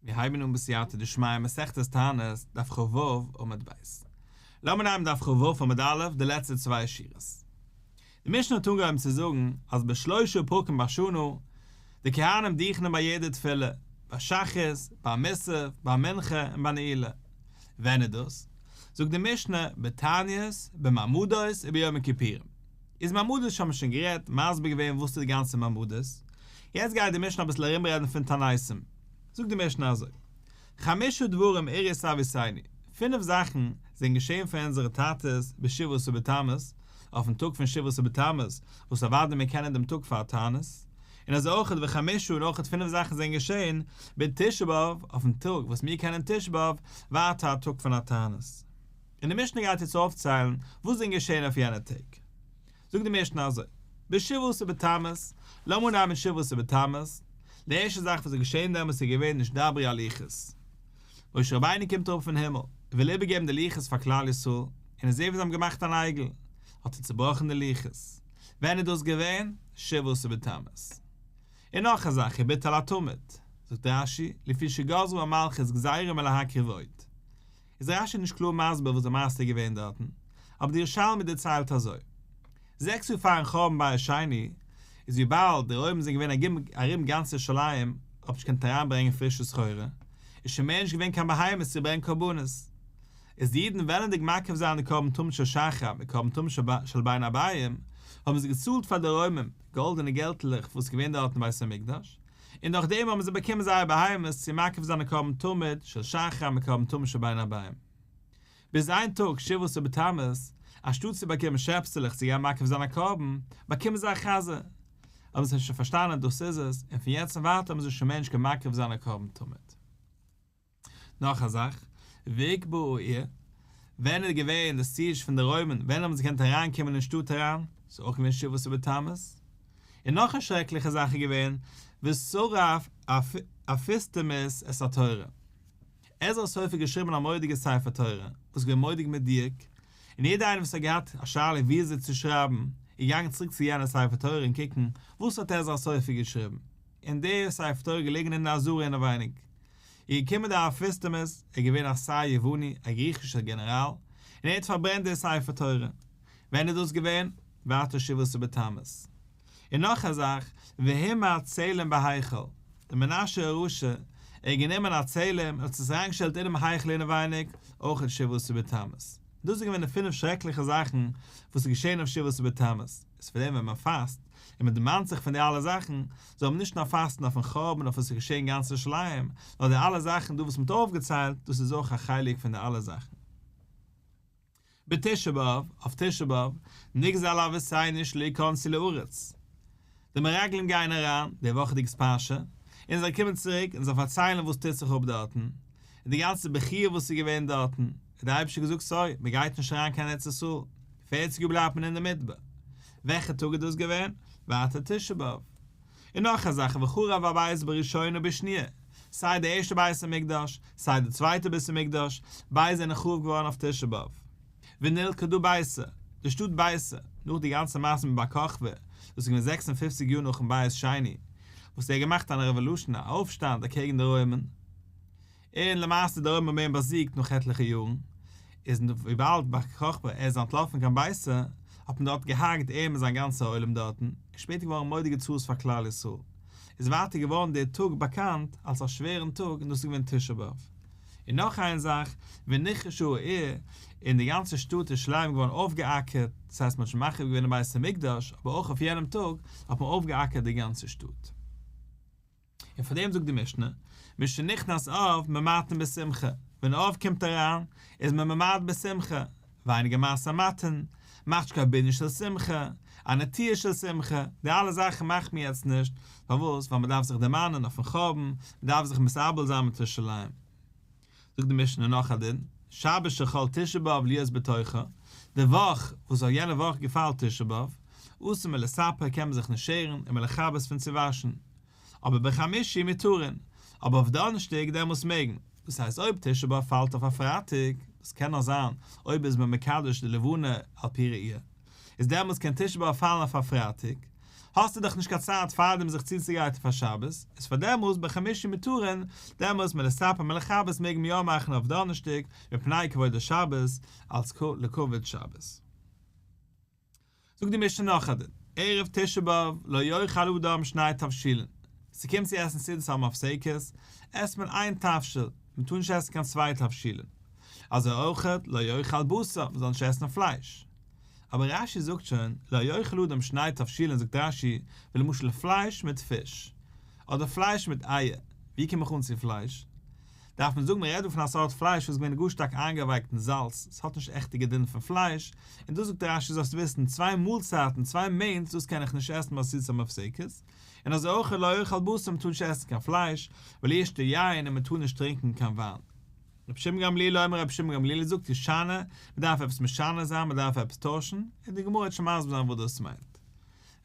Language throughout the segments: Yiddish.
מיר הייבן אן בסייעתא דשמיא מסכת תענית, דף כ"ו עמוד ב'. לאמיר נעמען דף כ"ו עמוד א', די לעצטע צוויי שורות. די משנה האט אנגעהויבן צו זאגן אז בשלושה פרקים בשנה, די כהנים דוכנ'ען ביי יעדע תפילה, ביי שחרית, ביי מוסף, ביי מנחה און ביי נעילה. ווען איז דאס? זאגט די משנה, בתעניות, במעמדות וביום הכיפורים. איז מעמדות האבן מיר שוין גערעדט, מסביר געווען וואס איז די גאנצע מעמדות. יעצט גייט די משנה אביסל ארומרעדן פון תעניתים. זאגט די משנה אזוי, חמשה דברים אירעו את אבותינו, פינף זאכן זענען געשען פאר אונזערע טאטעס בשבעה עשר בתמוז, אויפן טאג פון שבעה עשר בתמוז, וואס אוודאי מיר קענען דעם טאג פאר א תענית, און אזוי אויך וחמשה און אויך פינף זאכן זענען געשען בתשעה באב, אויפן טאג וואס מיר קענען תשעה באב, ווייטער א טאג פון א תענית. און די משנה גייט יעצט אויפציילן וואס זענען געשען אויף יענע טעג. זאגט די משנה אזוי, בשבעה עשר בתמוז, לאמיר נעמען שבעה עשר בתמוז, די ערשטע זאך וואס איז געשען דעמאלטס איז געווען נשתברו הלוחות. משה רבינו קומט אראפ פון הימל, ער וויל איבערגעבן די לוחות פאר כלל ישראל, און ער זעט ווי זיי האבן געמאכט אן עגל, האט ער צעבראכן די לוחות. ווען איז דאס געווען? שבעה עשר בתמוז. און נאך א זאך, ובוטל התמיד, זאגט רש"י, לפי שגזרה המלכות גזירה מלהקריב עוד. איז רש"י נישט קלאר מסביר וואס די מעשה איז געווען דארטן, אבער די ירושלמי דערציילט אזוי, זעקס יאר פארן חורבן בית שני, איז וויבאלד די רוימער זענען געווען ארום גאנץ ירושלים, האט נישט געקענט אריינברענגען פרישע סחורה, איז שוין מער נישט געווען קיין בהמות צו ברענגען קרבנות, איז די אידן וועלנדיג מקריב זיין די קרבן תמיד של שחר מיט קרבן תמיד של בין הערביים, האבן זיי געצאלט פאר די רוימים גאלדענע געלטעלעך וואס איז געווען דארט אין בית המקדש, און דורך דעם האבן זיי באקומען זייער בהמות צו מקריב זיין די קרבן תמיד של שחר מיט קרבן תמיד של בין הערביים. ביז איין טאג שבעה עשר בתמוז, אנשטאט צו באקומען שעפסעלעך צו גיין מקריב זיין א קרבן, באקומען זיי א חזיר. האבן זיי שוין פארשטאנען דאס איז עס, און פון יעצט און ווייטער האבן זיי שוין מער נישט געקענט מקריב זיין א קרבן תמיד. נאך א זאך, והוגבהה העיר, ווען איז געווען די siege פון די רוימען, ווען האבן זיי געקענט אריינקומען אין שטאט אריין, ס'איז אויך געווען שבעה עשר בתמוז. און נאך א שרעקליכע זאך איז געווען, ושרף אפוסטמוס את התורה. עזרא הסופר געשריבען א מורא'דיגע ספר תורה, וואס איז געווען מורא'דיג מדויק, און יעדער איינער וואס האט געהאט א שאלה וויאזוי צו שרייבן, איז געגאנגען צוריק צו יענע ספר תורה און קוקן וואס האט עזרא הסופר געשריבן. און דער ספר תורה געלעגן אין די עזרה אינעווייניג. איז געקומען דער אפוסטמוס, ער איז געווען א שר יווני, א גריכישער גענעראל, און ער האט פארברענט דער ספר תורה. ווען איז דאס געווען? ווייטער שבעה עשר בתמוז. און נאך א זאך, והמר צלם בהיכל, דער מנשה הרשע, ער האט גענומען א צלם און האט עס אריינגעשטעלט אינעם היכל אינעווייניג, אויך שבעה עשר בתמוז. דאס איז געווען די פינף שרעקליכע זאכן וואס איז געשען אויף שבעה עשר בתמוז. איז פאר דעם ווען מען פאסט, און מען דערמאנט זיך פון די אלע זאכן, זאל מען נישט נאר פאסטן אויפן חורבן אויף וואס איז געשען אין גאנץ ירושלים, נאר די אלע זאכן דא וואס מען האט אויפגעציילט, דאס איז אויך א חלק פון די אלע זאכן. בתשעה באב, אויף תשעה באב, נגזר על אבותינו שלא יכנסו לארץ. די מרגלים גייען אריין, די וואכעדיגע פרשה, און זיי קומען צוריק און זיי פארציילן וואס טוט זיך אפ דארטן, און די גאנצע בכיה וואס איז געווען דארטן, האט דער אייבערשטער געזאגט sorry, מען גייט נישט אריין קיין ארץ ישראל, פערציג יאר בלייבט מען אין די מדבר. וועלכע טאג איז דאס געווען? ווייטער תשעה באב. און נאך א זאך וחרב הבית בראשונה ובשניה, סיי די ערשטע בית המקדש, סיי די צווייטע בית המקדש, ביידע זענען חרוב געווארן אויף תשעה באב. ונלכדה ביתר, די שטאט ביתר, נאך די גאנצע מעשה מיט בר כוכבא, דאס איז געווען 56 יאר נאכן בית שני, וואס ער האט געמאכט אן revolution, א אויפשטאנד אקעגן די רוימען, און למעשה די רוימער האבן אים באזיגט נאך עטליכע יארן, איז וויבאלד בר כוכבא ער איז אנטלאפן קיין ביתר, האט מען דארט געהארגעט אים און זיין גאנצע עולם דארטן, און שפעטער געווארן מורא'דיגע צרות פאר כלל ישראל, איז ווייטער געווארן דער טאג באקאנט אלס א שווערן טאג און דאס איז געווען תשעה באב. און נאך איין זאך, ונחרשה העיר, און די גאנצע שטאט ירושלים איז געווארן אויפגעאקערט, דאס הייסט מען האט שוין מחריב געווען דעם בית המקדש, אבער אויך אויף יענעם טאג האט מען אויפגעאקערט די גאנצע שטאט. און פאר דעם זאגט די משנה, משנכנס אב ממעטין בשמחה, ווען אב קומט אריין איז מען ממעט בשמחה, ווייניגער משא ומתן, מאכט נישט קיין בנין של שמחה, א נטיעה של שמחה, די אלע זאכן מאכט מען יעצט נישט, פארוואס? ווייל מען דארף זיך דערמאנען אויפן חורבן, מען דארף זיך מתאבל זיין מיט ירושלים. זאגט די משנה נאך א דין, שבת שחל תשעה באב להיות בתוכה, די וואך וואס אויף יענע וואך געפאלט תשעה באב, אסור מלספר קען מען זיך נישט שערן און מלכבס פון צו וואשן, אבער בחמישי מותרין, אבער אויף דאנערשטאג דעמאלס מעג מען, דאס הייסט אויב תשעה באב פאלט אויף א פרייטאג, דאס קען נאר זיין אויב איז מען מקדש די לבנה על פי ראי', איז דעמאלס קען תשעה באב פאלן אויף א פרייטאג. האסטו דאך נישט קיין צייט פארדעם זיך צוצוגרייטן פאר שבת, איז פאר דעמאלס בחמישי מותרין, דעמאלס מלספר מלכבס מעג מען יא מאכן אויף דאנערשטאג, מפני כבוד השבת, אלס לכבוד שבת. זאגט די משנה נאך א דין, ערב תשעה באב לא יאכל אדם שני תבשילין, ס'קומט צו עסן סעודת המפסקת, עסט מען איין תבשיל, מ'טאר נישט עסן קיין צוויי תבשילין. אזוי אויכעט לא יאכל בשר, מ'זאל נישט עסן פלייש. אבער רש"י זאגט שוין, לא יאכל אדם שני תבשילין זאגט רש"י, ווי למשל פלייש מיט פיש, אדער פלייש מיט אייער, ווי קום איך אן צו פלייש? דארף מען זאגן מען רעדט דא פון א סארט פלייש וואס איז געווען גאר שטארק איינגעווייקט אין זאלץ, עס האט נישט עכטיגע דין פון פלייש, און דאס זאגט רש"י זאלסט וויסן, צוויי מאלצייטן, צוויי מעינס, דאס קען איך נישט עסן ביי סעודת המפסקת, און אזוי אויך לא יאכל בשר מען טאר נישט עסן קיין פלייש, ולא ישתה יין און מען טאר נישט טרינקען קיין וויין. רבי שמעון גמליאל אומר רבי שמעון גמליאל זאגט ישנה, מען דארף עפעס משנה זיין, מען דארף עפעס טוישן, און די גמרא וועט שוין מסביר זיין וואס דאס מיינט.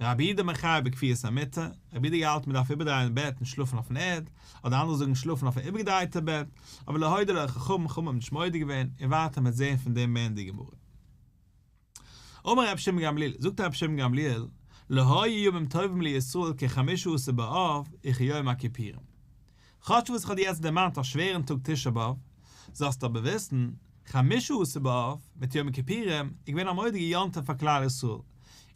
רבי יהודה מחייב בכפיית המיטה, רבי יהודה געהאלטן מען דארף איבערדרייען בעט און שלאפן אויפן ערד, אדער אנדערע זאגן שלאפן אויף א איבערגעדרייטע בעט, אבער לא הודו לו חכמים, חכמים האבן נישט מודה געווען, און ווייטער מ'וועט זען פון דעם מער אין די גמרא. אמר רבי שמעון גמליאל, זאגט רבי שמעון גמליאל, לא היו ימים טובים לישראל כחמישה עשר באב וכיום הכיפורים. כאטש וואס איך האב דיר יעצט דערמאנט א שווערן טאג תשעה באב, זאלסטו אבער וויסן, חמשה עשר באב, מיט יום הכיפורים, איז געווען א מורא'דיגע יום טוב פאר כלל ישראל, און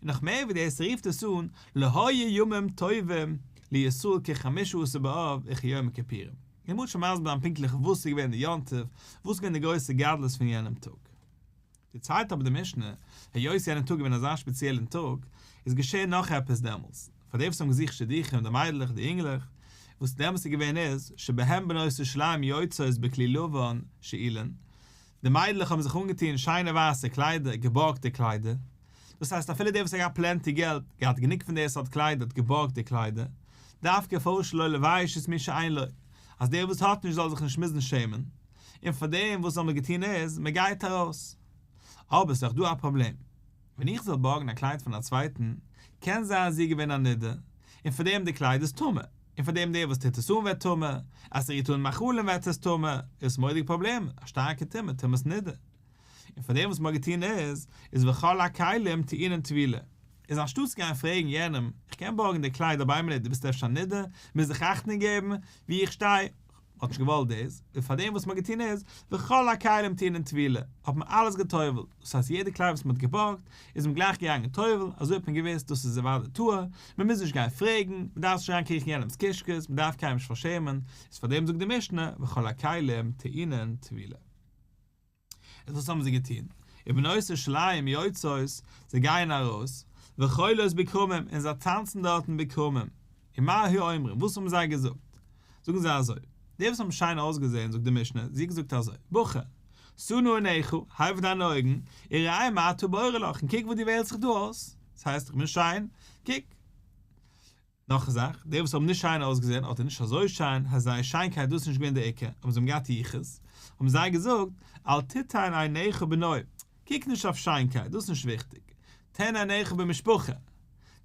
נאך מער ווי דאס רופט עס אן לא היו ימים טובים לישראל כחמשה עשר באב וכיום הכיפורים. די גמרא וועט שוין מסביר זיין פונקטליך וואס איז געווען די יום טוב, וואס איז געווען די גרויסע גדלות פון יענעם טאג. דערציילט אבער די משנה, היות יענער טאג איז געווען אזא שפעציעלן טאג, איז געשען נאך עפעס דעמאלס, פאר די וואס האבן געזוכט שידוכים, די מיידלעך, די יונגלעך, וואס דעמאלס איז געווען איז, שבהם בנות ירושלים יוצאות בכלי לבן שאולין, די מיידלעך האבן זיך אנגעטון שיינע ווייסע קליידער, געבארגטע קליידער, דאס הייסט אפילו דער וואס האט געהאט פלענטי געלט, געהאט גענוג פון די סארט קליידער, האט געבארגט די קליידער, דווקא פארוואס שלא לבייש את מי שאין לו, אז דער וואס האט נישט זאל זיך נישט מוזן שעמען. און פאר דעם וואס האבן מיר געטון איז, מען גייט ארויס. אבער ס'איז דאך דא א פראבלעם. ווען איך זאל בארגן א קלייד פון א צווייטן, קען זיין זי איז געווען א נידה, און פאר דעם די קלייד איז טמא, און פאר דעם דער וואס טוט עס אן ווערט טמא, אז ס'רירט אן מאכלים ווערט עס טמא, איז עס מורא'דיגע פראבלעם, א שטארקע טומאה, טומאת נידה. און פאר דעם וואס מ'האט געטון איז, איז וכל הכלים טעונין טבילה. איז אנשטאט צו גיין פרעגן יענעם, איך קען בארגן די קלייד אבער איין מינוט דו ביסט אפשר א נידה, מוז איך אכטונג געבן ווי איך שטיי, מ'האט נישט געוואלט דאס, און פאר דעם וואס מ'האט געטון איז, וכל הכלים טעונין טבילה, האט מען אלעס גע'טובל'ט, דאס הייסט יעדע קלייד וואס מ'האט געבארגט, איז מען גלייך געגאנגען טובל'ן, אזוי האט מען געוואוסט דאס איז אוודאי טהור, מ'מוז נישט גיין פרעגן, מ'דארף נישט אריינקריכן יענעמ'ס קישקעס, מ'דארף קיינעם נישט פארשעמען, איז פאר דעם זאגט די משנה, וכל הכלים טעונין טבילה. איז וואס האבן זיי געטון? ובנות ירושלים יוצאות, זיי גייען ארויס, וחולות בכרמים, און זיי טאנצן דארטן בכרמים. ומה היו אומרים, וואס האבן זיי געזאגט? זאגן זיי אזוי, די וואס האבן שיין אויסגעזען, זאגט די משנה, זי האט געזאגט אזוי, בחור, שא נא עיניך, הייב דיינע אויגן, וראה מה אתה בורר לך, און קוק וואס דו וועלסט זיך דא אויס, דאס הייסט איך בין שיין, קוק. נאך א זאך, די וואס האבן נישט שיין אויסגעזען, אדער נישט אזוי שיין, הייסט זייער שיינקייט דאס איז נישט געווען דער עיקר, אבער זיי האבן געהאט יחוס, האבן זיי געזאגט, אל תתן עיניך בנוי, קוק נישט אויף שיינקייט, דאס איז נישט וויכטיג, תן עיניך במשפחה,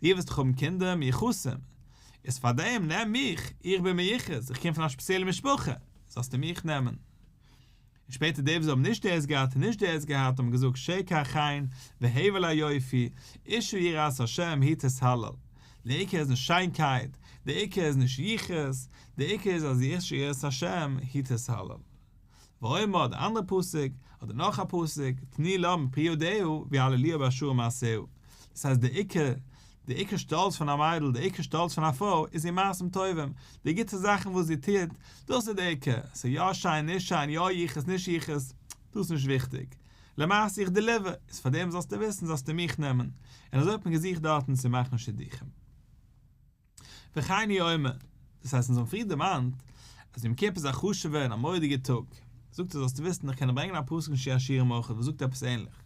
דו ווילסט דאך האבן קינדער מיוחסים, איז פארדעם נעם מיך, איך בין מיוחס, איך קום פון א שפעציעלע משפחה, זאלסטו מיך נעמען. און שפעטער די וואס האבן נישט דאס געהאט און נישט דאס געהאט האבן געזאגט שקר החן והבל היופי, אשה יראת השם היא תתהלל. די עיקר איז נישט שיינקייט, די עיקר איז נישט יחוס, די עיקר איז אז אשה יראת השם היא תתהלל. ואומר די אנדערע פסוק, אדער נאך א פסוק, תנו לה מפרי ידיה ויהללוה בשערים מעשיה. דאס הייסט די עיקר די עיקר שטאלץ פון א מיידל, די עיקר שטאלץ פון א פרוי איז איר מעשים טובים, די גוטע זאכן וואס זי טוט, דאס איז די עיקר, ס'איז יא שיין נישט שיין, יא יחוס נישט יחוס, דאס איז נישט וויכטיג, למעשה איך דעליווער, איז פאר דעם זאלסטו וויסן זאלסטו מיך נעמען, און אזוי האט מען געזוכט דארטן צו מאכן שידוכים. וכן הוא אומר, דאס הייסט אונז האבן פריער דערמאנט אז יום כיפור איז א חשוב'ער און א מורא'דיגער טאג, זאגט ער זאלסטו וויסן איך קען ברענגען א פסוק אין שיר השירים אויך וואס זאגט עפעס ענליך,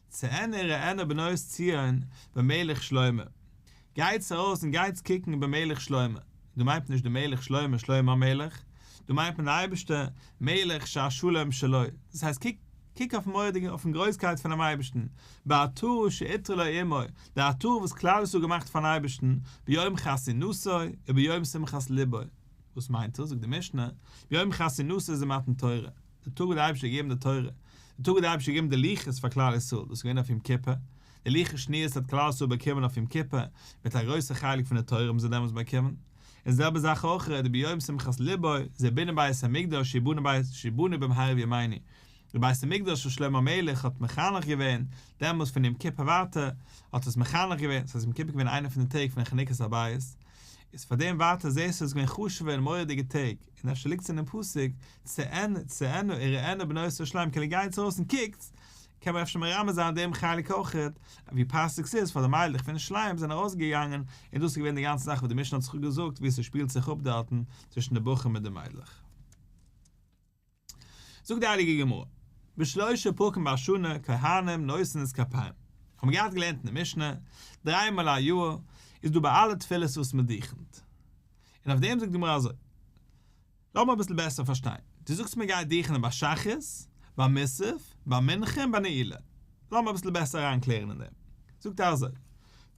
צאינה וראינה בנות ציון במלך שלמה, גייטס ארויס און גייטס קוקן במלך שלמה, דא מיינט מען נישט די מלך שלמה שלמה המלך, דא מיינט מען די אייבערשטער, מלך שהשלום שלו, דאס הייסט קוק קוק אויפן מורא'דיגן אויפן גרויסקייט פונעם אייבערשטן, בעטרה שעטרה לו אמו, די עטרה וואס כלל ישראל האט געמאכט פארן אייבערשטן, ביום חתונתו וביום שמחת לבו, וואס מיינט דאס? זאגט די משנה, ביום חתונתו איז די מתן תורה, די טאג וואס דער אייבערשטער האט געגעבן די תורה, די טאג וואס דער אייבערשטער האט געגעבן די לוחות פאר כלל ישראל, דאס איז געווען אויף יום כיפור, די לוחות שניות האט כלל ישראל באקומען אויף יום כיפור, מיט א גרויסע חלק פון די תורה האבן זיי דעמאלטס באקומען. און זעלבע זאך אויך די ביום שמחת לבו, זה בנין בית המקדש שיבנה בית שיבנה במהרה בימינו, די בית המקדש וואס שלמה המלך האט מחנך געווען, דעמאלטס פון יום כיפור ווייטער האט עס מחנך געווען, ס'איז יום כיפור געווען איינע פון די טעג פון חנוכת הבית, איז פאר דעם ווייטער זעסטו ס'איז געווען חשוב'ע און מורא'דיגע טעג, און אפשר ליגט עס אינעם פסוק, צאינה צאינה וראינה בנות ירושלים כאילו גייטס ארויס און קוקטס, קען מען אפשר מרמז זיין דעם חלק אויכעט, ווי פאסיג ס'איז פאר די מיידלעך פון ירושלים זענען ארויסגעגאנגען, און דאס איז געווען די גאנצע זאך וואס די משנה האט זיך געזאגט ווי ס'שפילט זיך אפ דארטן צווישן די בחורים מיט די מיידלעך. זאגט די הייליגע גמרא, בשלושה פרקים בשנה כהנים נושאין את כפיהם, האבן מיר געהאט געלערנט אין די משנה, דריי מאל א יאר איז דא ביי אלע תפילות וואס מען דוכנ'ט, און אויף דעם זאגט די גמרא אזוי, לאמיר אביסל בעסער פארשטיין, דו זאגסט מען גייט דוכענען ביי שחרית, ביי מוסף, ביי מנחה און ביי נעילה, לאמיר אביסל בעסער אריינקלערן אין דעם, זאגט ער אזוי,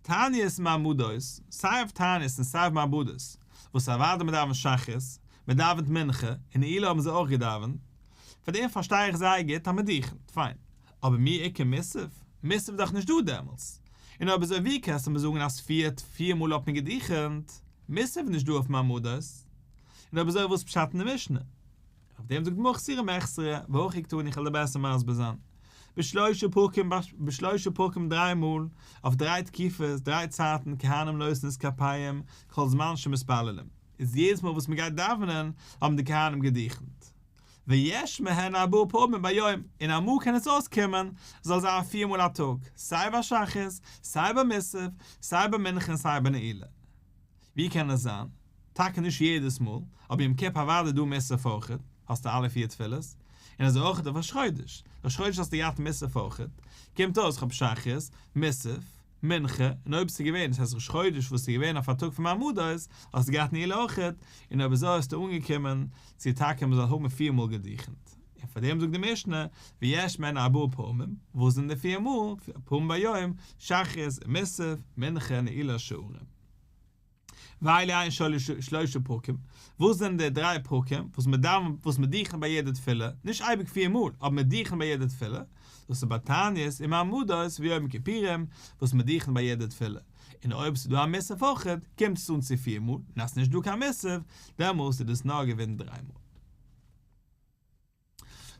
תעניות מעמדות, סיי אויף תעניות און סיי אויף מעמדות, וואס אוודאי מען דאווענט שחרית, מען דאווענט מנחה, און נעילה האבן זיי אויך געדאווענט, פאר דעם פארשטיי איך זייער גוט אז מען דוכנ'ט, פיין, אבער מי איכא מוסף? מוסף איז דאך נישט דא דעמאלטס, און אויב אזוי ווי קענסטו מיר זאגן אז פיר פיר מאל האט מען געדוכנ'ט? מוסף איז נישט דא אויף מעמדות, און אויב אזוי וואס פשט אין די משנה? אויף דעם זאגט די גמרא חסורי מחסרא, והכי קתני איך וועל דיר בעסער מסביר זיין. בשלושה פרקים בשלושה פרקים דריי מאל, אויף דריי תקופות, דריי צייטן, כהנים נושאין את כפיהם, כל זמן שמתפללים. איז יעדעס מאל וואס מען גייט דאווענען, האבן די כהנים געדוכנט. ויש מהן ארבעה פעמים ביום, און אמאל קען עס אויסקומען, זאל זיין פיר מאל א טאג, סיי ביי שחרית, סיי ביי מוסף, סיי ביי מנחה און סיי ביי נעילה. ווי קען עס זיין? טאקע נישט יעדעס מאל, אבער יום כיפור אוודאי איז דא מוסף אויכעט, האסטו אלע פיר תפילות, און אזוי אויכעט אויף ראש חודש, ראש חודש האסטו געהאט מוסף אויכעט, קומט אויס כ'האב שחרית, מוסף, מנחה, און אויב ס'איז געווען, דאס הייסט ראש חודש וואס איז געווען אויף א טאג פון מעמדות, האסטו געהאט נעילה אויכעט, און אויב אזוי האסטו אנגעקומען צו טאקע מ'זאל האבן פיר מאל געדוכנט. און פאר דעם זאגט די משנה, ויש מהן ארבעה פעמים, וואס זענען די פיר מאל, פעמים ביום, שחרית, מוסף, מנחה, נעילת שערים. ואלו הן שלשה פרקים, וואס זענען די דריי פרקים וואס מען דאווענט וואס מען דוכנ'ט ביי יעדע תפילה, נישט אייביג פיר מאל, אבער מען דוכנ'ט ביי יעדע תפילה, דאס איז בתעניות ומעמדות ויום כיפורים, וואס מען דוכנ'ט ביי יעדע תפילה, און אויב ס'איז דא א מוסף אויכעט, קומט עס אן צו פיר מאל, און אז ס'איז נישט דא קיין מוסף, דעמאלס איז דאס נאר געווען דריי מאל.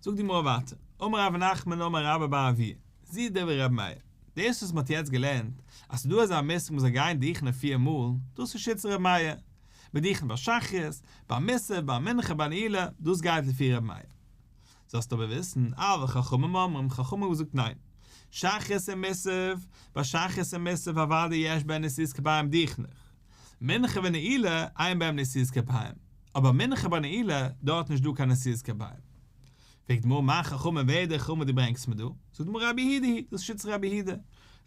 זאגט די גמרא ווייטער, אמר רב נחמן אמר רבה בר אבוה, זו דברי ר' מאיר, דאס וואס מ'האט יעצט געלערנט, אז ס'איז דא אזא מושג מ'זאל גיין דוכענען פיר מאל, דאס איז שיטת ר' מאיר, מ'דוכנ'ט ביי שחרית, ביי מוסף, ביי מנחה, ביי נעילה, דאס גייט לפי ר' מאיר. זאלסט אבער וויסן, אבל חכמים אומרים, חכמים האבן געזאגט ניין, שחרית און מוסף, ביי שחרית און מוסף אוודאי יש בהן נשיאת כפיים דוכן איך, מנחה ונעילה אין בהם נשיאת כפיים, אבער מנחה ביי נעילה דארט נישט דא קיין נשיאת כפיים. פרעגט די גמרא מאן חכמים ווער איז דער חכם וואס דו ברענגסט מיר דא? זאגט די גמרא רבי יהודה היא, דאס איז שיטת רבי יהודה.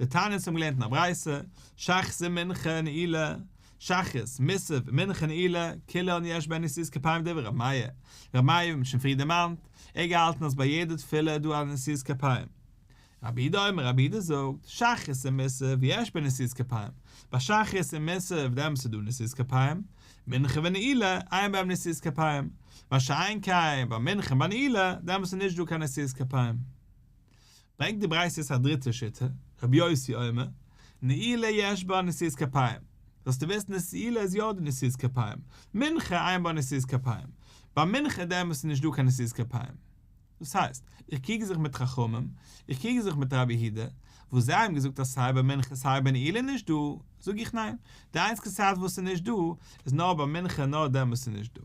דתניא אונז האבן געלערנט אין א ברייתא, שחרית ומנחה נעילה, שחרית, מוסף, מנחה נעילה, כולן יש בהן נשיאת כפיים דברי רבי מאיר. רבי מאיר ווי מ'האט שוין פריער דערמאנט, ער האט געהאלטן אז ביי יעדע תפילה איז דא א נשיאת כפיים. רבי יהודה אומר, רבי יהודה זאגט, שחרית ומוסף יש בהן נשיאת כפיים, ביי שחרית און מוסף דעמאלטס איז דא נשיאת כפיים, מנחה ונעילה אין בהם נשיאת כפיים, מה שאין כן ביי מנחה און ביי נעילה דעמאלטס איז נישט דא קיין נשיאת כפיים. ברענגט די ברייתא יעצט א דריטע שיטה, רבי יוסי אומר, נעילה יש בה נשיאת כפיים, זאלסטו וויסן נעילה איז יא דא נשיאת כפיים, מנחה אין בה נשיאת כפיים, ביי מנחה דעמאלטס איז נישט דא קיין נשיאת כפיים. דאס הייסט, איך קריג זיך מיט חכמים, איך קריג זיך מיט רבי יהודה, וואס זיי האבן געזאגט אז סיי ביי מנחה סיי ביי נעילה איז נישט דא, זאג איך ניין, די איינציגע צייט וואס ס'איז נישט דא, איז נאר ביי מנחה נאר דעמאלס איז נישט דא.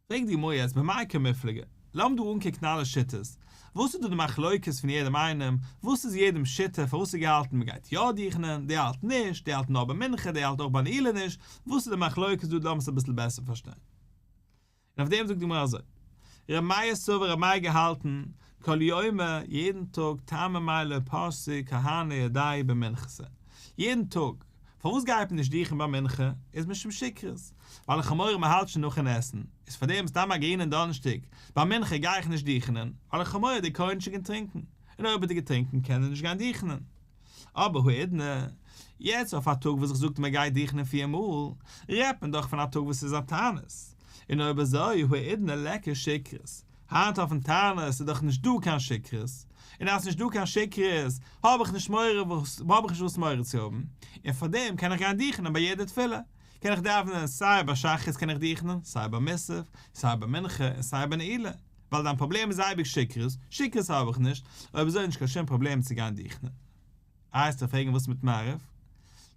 פרעגט די גמרא יעצט במאי קמיפלגי, לאמיר דא אנקוקן אלע שיטות, וואס איז דא די מחלוקת פון יעדעם איינעם, וואס איז יעדעמ'ס שיטה, פארוואס איז געהאלטן מ'גייט יא דוכנ'ען, דער האלט נישט, דער האלט נאר ביי מנחה, דער האלט אויך ביי נעילה נישט, וואס איז די מחלוקת דא, לאמיר עס אביסל בעסער פארשטיין. און אויף דעם זאגט די גמרא אזוי, ר' מאיר סבר ר' מאיר געהאלטן, כל יומא, יעדן טאג, טעמא מאי לא פרשי כהני ידייהו במנחתא, יעדן טאג, פארוואס גייט מען נישט דוכן ביי מנחה, איז משום שכרות, ווייל איך האב מורא מען האלט שוין נאכן עסן, איז פאר דעם סתם א גרינען דאנערשטאג, ביי מנחה גיי איך נישט דוכענען, ווייל איך האב מורא דער כהן האט שוין געטרינקן, און אויב האט ער געטרינקן קען ער נישט גיין דוכענען. אבער האידנא, יעצט אויף א טאג וואס איך זאגט מען גייט דוכענען פיר מאל, רעדט מען דאך פון א טאג וואס איז א תענית, און אויב אזוי האידנא ליכא שכרות, היינט אויפן תענית איז דאך נישט דא קיין שיכרות, און אז ס'נישט דא קיין שיכרות האב איך נישט מורא וואס האב איך נישט וואס מורא צו האבן, און פארדעם קען איך גיין דוכענען ביי יעדע תפילה, קען איך דאווענען סיי ביי שחרית קען איך דוכענען, סיי ביי מוסף, סיי ביי מנחה און סיי ביי נעילה, ווייל דיין פראבלעם איז אייביג שיכרות, שיכרות האב איך נישט, אויב אזוי איז נישט קיין שום פראבלעם צו גיין דוכענען. איי וועסטו פרעגן וואס מיט מעריב?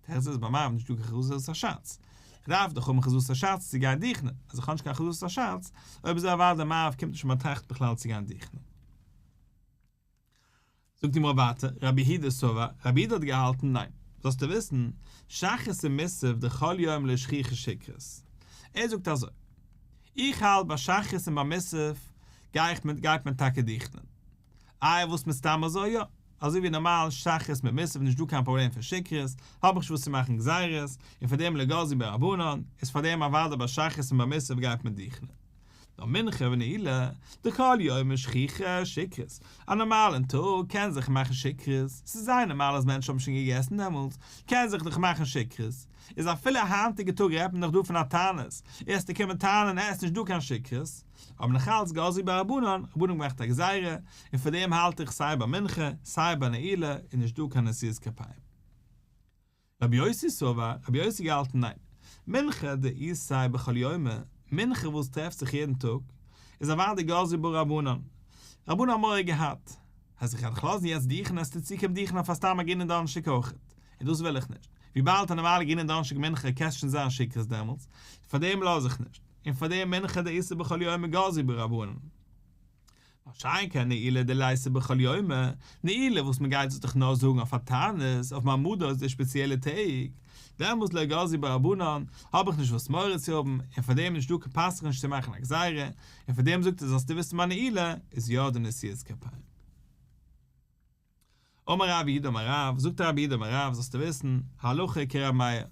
תירוץ איז ביי מעריב נישט דא קיין חזרת השץ, כ'דארף דאך האבן חזרת השץ צו גיין דוכענען, אז איך האב נישט קיין חזרת השץ, אויב אזוי אוודאי מעריב קומט נישט אין באטראכט בכלל צו גיין דוכענען. זאגט די גמרא ווייטער, רבי יהודה סבר, רבי יהודה האט געהאלטן, ניין, זאלסטו וויסן, שחרית ומוסף דכל יומא לא שכיחא שכרות. ער זאגט אזוי, איך האלט ביי שחרית און ביי מוסף גייט מען גייט מען טאקע דוכנ'ען. איי וואס מסתם אזוי? יא, אזוי ווי נארמאל שחרית מיט מוסף נישט דא קיין פראבלעם פון שכרות, האב איך נישט וואס צו מאכן גזירות, און פאר דעם לא גזרו בהו רבנן, איז פאר דעם אוודאי ביי שחרית און ביי מוסף גייט מען דוכנ'ען. נאר מנחה ונעילה, דכל יומא שכיחא שכרות, א נארמאלן טאג קען זיך מאכן שכרות, ס'איז זייער נארמאל אז מענטשן האבן שוין געגעסן דעמאלטס, קען זיך דאך מאכן שכרות, איז אפילו היינטיגע טאג רעדט מען דאך דא פון א תענית, וועסטו קומען טענה'ן עס איז נישט דא קיין שכרות, אבער נאך אלץ גזרו בהו רבנן, רבנן האבן געמאכט א גזירה, און פאר דעם האלט איך סיי ביי מנחה, סיי ביי נעילה איז נישט דא קיין נשיאת כפיים. רבי יוסי סבר, רבי יוסי געהאלטן ניין, מנחה דאיתיה בכל יומא, מנחה וואס טרעפט זיך יעדן טאג, איז אוודאי גזרו בה רבנן, רבנן האבן מורא געהאט, אז איך גיי דיך לאזן יעצט דוכענען וועסטו צוקומען דוכענען אויף א סתם א גרינע דאנערשטאג אויכעט, און דאס וויל איך נישט, וויבאלד א נארמאלע גרינע דאנערשטאג מנחה קען שוין זיין שיכרות דעמאלטס, פארדעם לאז איך נישט, און פארדעם מנחה דאיתיה בכל יומא גזרו בה רבנן. מה שאין כן נעילה דליתא בכל יומא, נעילה וואס מען גייט עס דאך נאר זאגן אויף א תענית, אויף מעמדות די שפעציעלע טעג, דעמאלס לא גזרו בה רבנן, האב איך נישט וואס מורא צו האבן, און פאר דעם נישט דא קיין פאסט זיך נישט צו מאכן א גזירה, און פאר דעם זאגט ער זאלסטו וויסן ביי נעילה איז יא דא נשיאת כפיים. אמר רב יהודה אמר רב, זאגט רב יהודה אמר רב, זאלסטו וויסן, הלכה כר' מאיר,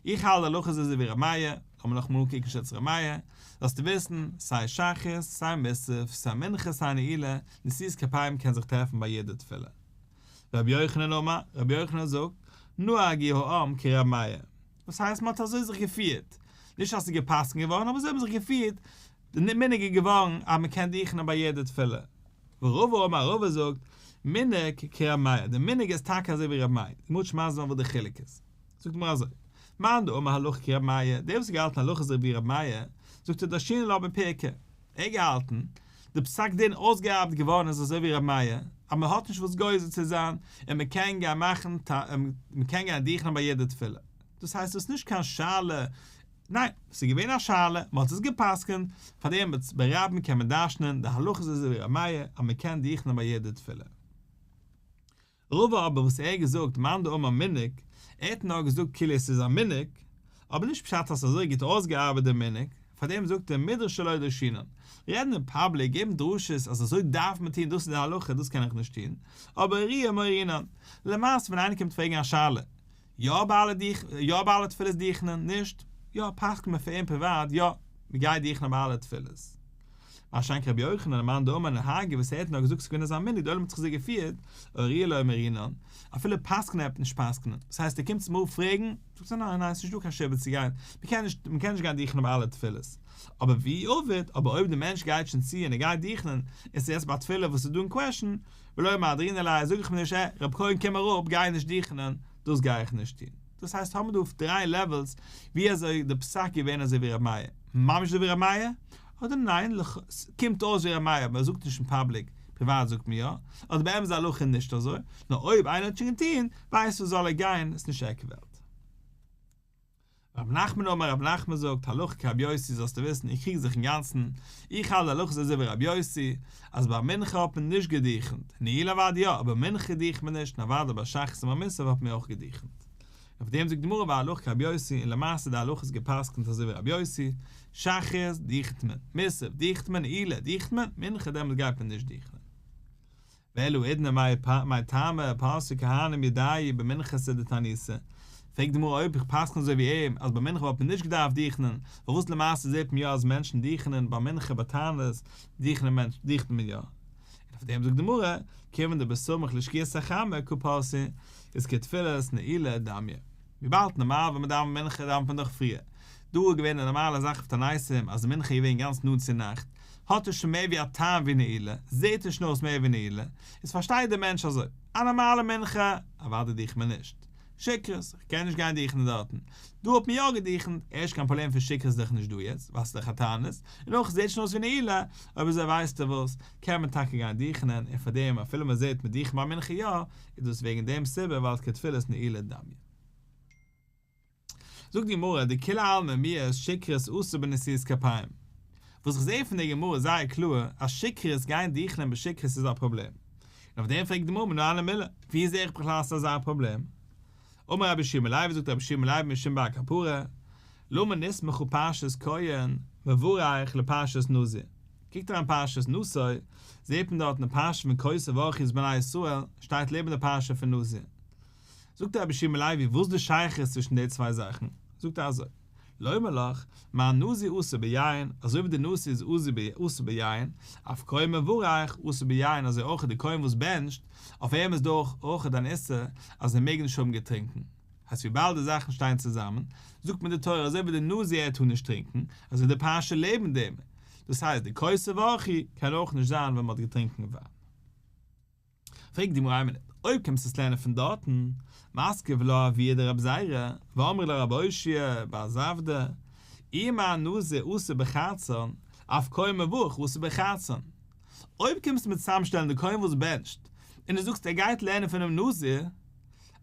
איך האלט די הלכה איז אזוי ווי ר' מאיר, לאמיר נאכאמאל אנקוקן שיטת ר' מאיר, זאלסטו וויסן, סיי שחרית, סיי מוסף, סיי מנחה סיי נעילה, נשיאת כפיים קען זיך טרעפן ביי יעדע תפילה. רבי יוחנן אמר, רבי יוחנן זאגט, נהגו העם כר' מאיר, דאס הייסט מען האט אזוי זיך געפירט, נישט אז ס'איז גע'פסק'נט געווארן, אבער אזוי האט מען זיך געפירט, די מנהג איז געווארן אז מען קען דוכענען ביי יעדע תפילה. ורבא אמר רבא זאגט, מנהג כר' מאיר, די מנהג איז טאקע אזוי ווי ר' מאיר, די גמרא וועט שוין מסביר זיין וואס די חילוק איז. זאגט די גמרא אזוי, מאן דאמר הלכה כר' מאיר, דער וואס האט געהאלטן הלכה אזוי ווי ר' מאיר, זאגט ער דרשינן לה בפירקא, ער האט געהאלטן, די פסק דין אויסגעארבעט געווארן איז אזוי ווי ר' מאיר, אז מען האט נישט וואס גוזר צו זיין, און מען קען גיין מאכן, מען קען גיין דוכענען ביי יעדע תפילה. דאס הייסט דאס איז נישט קיין שאלה ניין, ס'איז געווען א שאלה, מ'האט עס גע'פסק'נט, פאר דעם ברבים קען מען דרש'נען, די הלכה איז אזוי ווי ר' מאיר, אז מ'קען דוכנ'ען ביי יעדע תפילה. רבא אבער וואס ער האט געזאגט מאן דאמר מנהג, ער האט נאר געזאגט כאילו עס איז א מנהג, אבער נישט פשט אז ס'איז אזוי גוט אויסגעארבעט דער מנהג, פאר דעם זאגט ער מדרשא לא דרשינן, רעדן אין פאבליק, געבן דרשות אז אזוי דארף מען טון דאס איז די הלכה דאס קען איך נישט טון, אבער אורויי מורינן, למעשה ווען איינער קומט פרעגן א שאלה, יא ביי אלע דוכ יא ביי אלע תפילות דוכנ'ען, נישט, יא פסק'נט מען פאר אים פריוואט, יא, מ'גייט דוכנ'ען ביי אלע תפילות. מה שאין כן רבי יוחנן מאן דאמר נהגו וואס ער האט נאר געזאגט ס'איז געווען אזא מנהג די עולם האט זיך אזוי געפירט, אורויי לא אמרינן, אפילו פסק'נען עפ נישט פסק'נען, דאס הייסט ער קומט צום רב פרעגן, זאגט ער ניין ניין ס'נישט דא קיין שעבוד צו גיין, מ'קען נישט מ'קען נישט גיין דוכנ'ען ביי אלע תפילות. אבער ואי עביד, אבער אויב די מענטש גייט שוין צו און ער גייט דוכנ'ען, און ס'איז יעצט ביי א תפילה וואס איז דא אין קוועשן, ולא מהדרינן ליה, זאג איך מיר נישט, אה, רב כהן קום אראפ, גיי נישט דוכנ'ען, דאס גיי איך נישט טון. דאס הייסט האבן מיר דא דריי לעוועלס ווי אזוי די פסק געווען אזוי ווי ר' מאיר, ממש אזוי ווי ר' מאיר, אדער ניין, קומט אויס ווי ר' מאיר אבער ער זאגט נישט אין פאבליק, פריוואט זאגט מען יא, אדער באמת איז די הלכה נישט אזוי, נאר אויב איינער האט שוין געטון, ווייסט וואס זאל ער גיין, עס איז נישט עק וועלט. רב נחמן אמר רב נחמן זאגט הלכה כרבי יוסי זאלסטו וויסן איך קריג זיך אינגאנצן, איך האלט די הלכה איז אזוי ווי רבי יוסי, אז ביי מנחה האט מען נישט געדוכנט, נעילה אוודאי יא, אבער מנחה דוכנט מען נישט און אוודאי ביי שחרית און ביי מוסף האט מען אויך געדוכנט. און אויף דעם זאגט די גמרא והלכה כרבי יוסי און למעשה די הלכה איז גע'פסק'נט אזוי ווי רבי יוסי, שחרית דוכנט מען, מוסף דוכנט מען, נעילה דוכנט מען, מנחה דעמאלט גייט מען נישט דוכנען. ואלא האידנא מאי טעמא פרשו כהנים ידייהו במנחתא דתעניתא, פרעגט די גמרא אויב איך פסק'ן אזוי ווי אים אז ביי מנחה וואלט מען נישט געדארפט דוכנ'ען, פארוואס למעשה זעט מען יא אז מענטשן דוכנ'ען ביי מנחה ביי תענית דוכנ'ט מען יא? און אויף דעם זאגט די גמרא, כיוון דבסמוך לשקיעת החמה קא פרשי, איז כתפילת נעילה דמיא. וויבאלד נארמאל ווען מען דאווענט מנחה דאווענט מען דאך פריער, דא איז געווען א נארמאלע זאך אויף תעניתים אז מנחה איז געווען גאנץ נאנט צו נאכט, האט עס שוין מער ווי א טעם ווי נעילה, זעט עס שוין אויס מער ווי נעילה, איז פארשטייט דער מענטש אזוי, א נארמאלע מנחה, אוודאי דוכנט מען נישט. שכרות, איך קען נישט גיין דוכענען דארטן. דא האט מען יא געדוכנט, ערשט קיין פראבלעם פון שכרות איז דאך נישט דא יעצט, ווייל ס'איז דאך א תענית, און אויך זעט שוין אויס ווי נעילה, אויב אזוי ווייסטו וואס, קען מען טאקע גיין דוכענען, און פארדעם אפילו מען זעט מען דוכנט ביי מנחה יא, איז דאס וועגן דעם סיבה ווייל כתפילת נעילה דמיא. זאגט די גמרא, דכולי עלמא מיהת שכרות אסור בנשיאת כפיים. וואס איך זעה פון די גמרא איז זייער קלאר אז שכרות גיין דוכענען בשכרות איז א פראבלעם. און אויף דעם פרעגט די גמרא מנא הני מילי, ווי זעה איך בכלל אז ס'איז אזא פראבלעם? אמר רבי יהושע בן לוי זאגט רבי יהושע בן לוי משום בר קפרא, למה נסמכה פרשת כהן מברך לפרשת נזיר? קוקט אריין פרשת נשא, זעט מען דארט אין די פרשה פון כה תברכו את בני ישראל שטייט לעבן די פרשה פון נזיר. זאגט רבי יהושע בן לוי וואס איז די שייכות צווישן די צוויי זאכן? זאגט ער אזוי, לומר לך, מה נזיר אסור ביין, אזוי ווי די נשיא איז אסור ביין, אף כהן מברך אסור ביין, אזוי אויך די כהן וואס בענטשט, אויף אים איז דאך אויך אן איסור אז ער מעג נישט האבן געטרינקן. הייסט וויבאלד די זאכן שטייען צוזאמען, זאגט מיר די תורה אזוי ווי די נזיר ער טאר נישט טרינקן, אזוי די פרשה לעבן דעם, דאס הייסט די כה תברכו קען אויך נישט זיין ווען מען האט געטרינקן וויין. פרעגט די גמרא איין מינוט, אויב קומסטו עס לערנען פון דארטן, מתקיף לה אבוה דרבי זירא, ואמרי לה רבי אושעיא בר זבדא, אי מה נזיר אסור בחרצן, אף כהן מברך אסור בחרצן. אויב קומסטו מיר צוזאמשטעלן די כהן וואס בענטשט, און דו זאגסט ער גייט לערנען פונעם נזיר,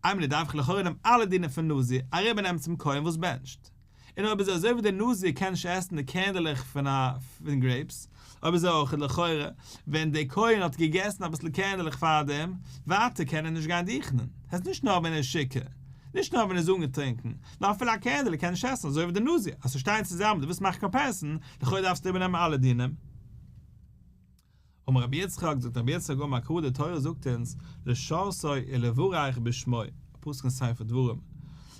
איין מינוט דארף איך לכאורה נעמען אלע דינים פון נזיר אריבערנעמען צום כהן וואס בענטשט. און אויב איז אזוי ווי דער נזיר קען נישט עסן די קערנדלעך פון א פון גרעיפס, אויב אזוי אויך לכאורה ווען דער כהן האט געגעסן אביסל קערנדלעך פארדעם, ווייטער קען ער נישט גיין דוכנ'ען, הייסט נישט נאר ווען ער איז שיכור, נישט נאר ווען ער איז אנגעטרינקן, נאר אפילו א קערנדעלע קען נישט עסן אזוי ווי דער נזיר, אז ס'שטייט צוזאמען דו ווילסט מאכן קאמפעריסאן, לכאורה דארפסטו איבערנעמען אלע דינים. אמר רבי יצחק, זאגט רבי יצחק אמר קרא די תורה זאגט אונז לשרתו ולברך בשמו, א פסוק אין ספר דברים,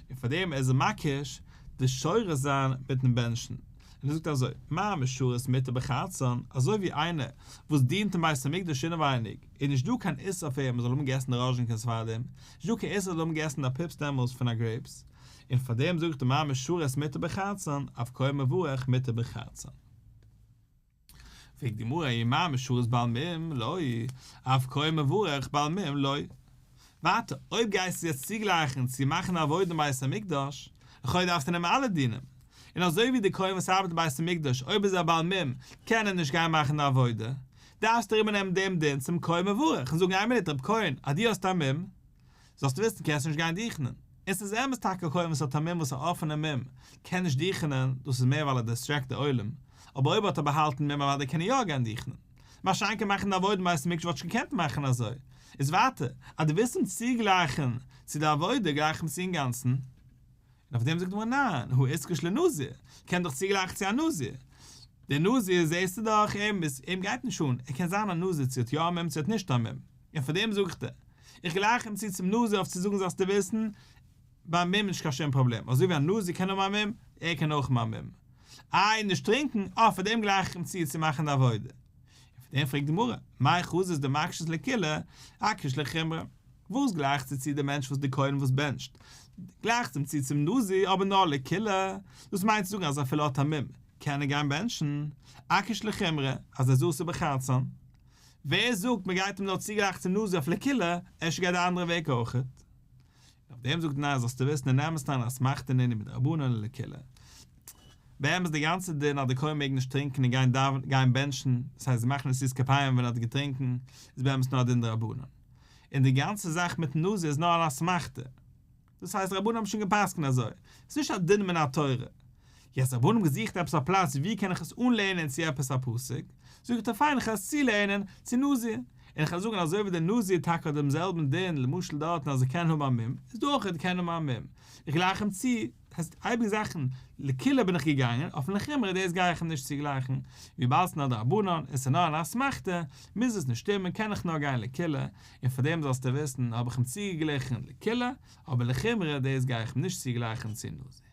און פאר דעם איז ער מקיש די שרת זיין מיטן בענטשן, און ער זאגט אזוי, מה משרת מותר בחרצן, אזוי ווי איינער וואס דינט אין בית המקדש אינעווייניג, איז נישט דא קיין איסור אויף אים ער זאל האבן געגעסן די ראזשינקעס פאר דעם, נישט דא קיין איסור ער זאל האבן געגעסן די פיפס דעמאלס פון א גרעיפס, און פאר דעם זאגט ער מה משרת מותר בחרצן, אף כהן מברך מותר בחרצן. פרעגט די גמרא ומה משרת בעל מום לא, אף כהן מברך בעל מום לא. ווייטער, אויב גייסטו יעצט צוגלייכן צו מאכן א עבודה אין בית המקדש, לכאו' דארפסטו נעמען אלע דינים, און אזוי ווי די כהן וואס ארבעט אין בית המקדש אויב איז ער א בעל מום קען ער נישט גיין מאכן די עבודה, דארפסטו אריבערנעמען דעם דין צום כהן מברך און זאגן איין מינוט רב כהן אז דו האסט א מום זאלסטו וויסן קענסט נישט גיין דוכנ'ען. און ס'איז אמת טאקע א כהן וואס האט א מום וואס א אפענע מום קען נישט דוכנ'ען, דאס איז מער ווייל ער דיסטרעקט די עולם, אבער אויב האט ער באהאלטן מום אוודאי קען ער יא גיין דוכנ'ען. מה שאין כן מאכן די עבודה אין בית המקדש וואלט נישט געקענט מאכן אזוי. איז ווייטער, אז דו ווילסט אים צוגלייכן צו די עבודה גלייך אים צו אינגאנצן. און אויף דעם זאגט די גמרא ניין, הא איתקש לנזיר, קען דאך צוגלייכן צו א נזיר. דער נזיר זעסטו דאך אים איז אים גייט נישט אן, ער קען זיין א נזיר צו האט יא א מום צו האט נישט א מום. און פאר דעם זאג איך דיר, איך גלייך אים צו צום נזיר אויף צו זאגן זאלסטו וויסן, ביי מום נישט קיין שום פראבלעם, אזוי ווי א נזיר קען האבן א מום, ער קען אויך האבן א מום. איי נישט טרינקן, אה פאר דעם גלייך איך אים צו צו מאכן די עבודה. און פאר דעם פרעגט די גמרא, מאי חזית דמקשת לקולא, אקיש לחומרא. וואס גלייכסטו צו די מענטש וואס די כהן וואס בענטשט, גלייכסט אים צו צום נזיר אבער נאר לקולא, דאס מיינט צו זאגן אז אפילו האט א מום קען ער גיין בענטשן, אקיש לחומרא אז ער איז אסור בחרצן. ווער זאגט מען גייט אים נאר צוגלייכן צום נזיר אויף לקולא, אפשר גייט די אנדערע וועג אויכעט. און אויף דעם זאגט ניין זאלסטו וויסן אין אמת'ן אסמכתא נינהו מדרבנן לקולא. באמת די גאנצע דין אז די כהן מעג נישט טרינקען און גיין דאווענען גיין בענטשן, דאס הייסט מאכן נשיאת כפיים ווען ער האט געטרינקען, איז באמת נאר א דין דרבנן. און די גאנצע זאך מיטן נזיר איז נאר אן אסמכתא. דאס הייסט רבנן האבן שוין גע'פסק'נט אזוי, ס'איז נישט א דין מן התורה. יעצט רבנן האבן געזוכט עפעס א פלאץ ווי קען איך עס אנלערנען צו עפעס א פסוק, זאגט ער פיין איך וועל עס צולערנען צו נזיר, און איך וועל זאגן אזוי ווי דער נזיר טאקע האט דעם זעלבן דין למשל דארטן אז ער קען האבן א מום, איז דא אויך ער קען האבן א מום, איך גלייך אים צו, הייסט אייביג זאכן, לקולא בין איך געגאנגען, אויפן לחומרא דאס גיי איך אים נישט צוגלייכן, וויבאלד ס'נאר דרבנן און ס'נאר אן אסמכתא, מוז עס נישט שטימען קען איך נאר גיין לקולא, און פאר דעם זאלסטו וויסן האב איך אים צוגעגליכן לקולא, אבער לחומרא דאס גיי איך אים נישט צוגלייכן צו נזיר.